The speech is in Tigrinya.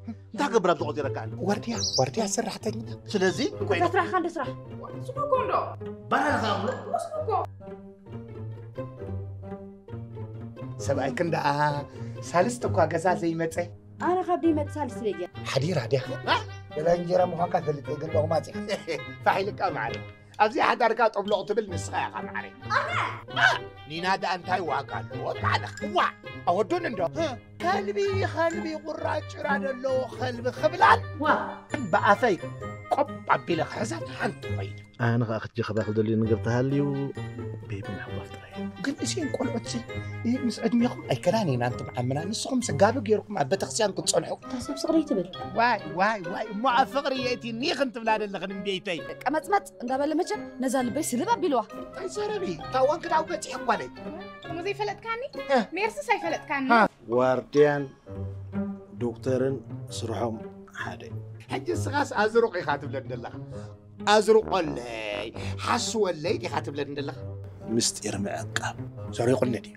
እንታይ ክገብር ኣብዚ ቆፂረካ? ዋርድያ፣ ዋርድያ ሰራሕተኛ። ስለዚ እንዳ ስራሕካ እንዳ ስራሕ። ስኮኮ እንዶ። ባና ለኻ እምሮ። ስኮኮ። ሰብኣይ ክንዳ ሳልስቲ እኳ ገዛ ዘይመፀ። ኣነ ካብ ደይመፅ ሳልስቲ ደይ ገይረ። ሓዲራ ድያ? ገላ እንጀራ ምዃንካ ፈልጥ ግን ሎቕማፅ። ፋሒልካ ማዕረ። ኣብዚ ሓዳርካ ጠብሎቕ ትብል ንስኻ ኢኻ ማዕረ። ኒና ደኣ እንታይ ዋጋ ኣለዎ ባዕልኻ? ዋ! ኣወዱን እንዶ። ከልቢ፣ ከልቢ ቁራጭ ጭራ ደሎ ከልቢ ክብላን። ዋ! ብኣፈይ ቆብ ኣቢለ ክሕዛን ሓንቲ ኮይና። ኣነ ኸኣ ክትጀኸባ ክደልዩ ነገር ተሃልዩ ቤቢ ምሕጓፍ ጥራይ። ግን እዚን ቆልዑት ሲ ምስ ዕድሜኹም ኣይከዳን ኢና እንቱም ዓምና ንስኹም ስጋቢ ገይርኩም ኣብ ቤተክርስትያን ክትጸንሑ። እታ ሰብ ስቕሪ ትብል። ዋይ ዋይ ዋይ እሞ ኣብ ፍቕሪ የእቲኒ ክንትብላ ደለኽን እምቤይተይ። ቀመጽመጽ እንዳበለ መቸም ነዛ ልበይ ስልብ ኣቢልዋ። እንታይ ዘረቢ ታዋን ክዳው በጺሕ እኳለይ። እሞ ዘይፈለጥካኒ? እ። ሜርስስ ኣይፈለጥካኒ? ሃ። ዋርድያን ዶክተርን ስርሖም ሓደ። ሕጂ ስኻስ ኣዝሩቕ ኢኻ ትብለኒ ዘለኻ። ኣዝርቆለይ ሓስወለይ ዲኻ ትብለኒ ዘለኻ? ምስጢር ምዕቃብ ሰሪቑኒ ድዩ?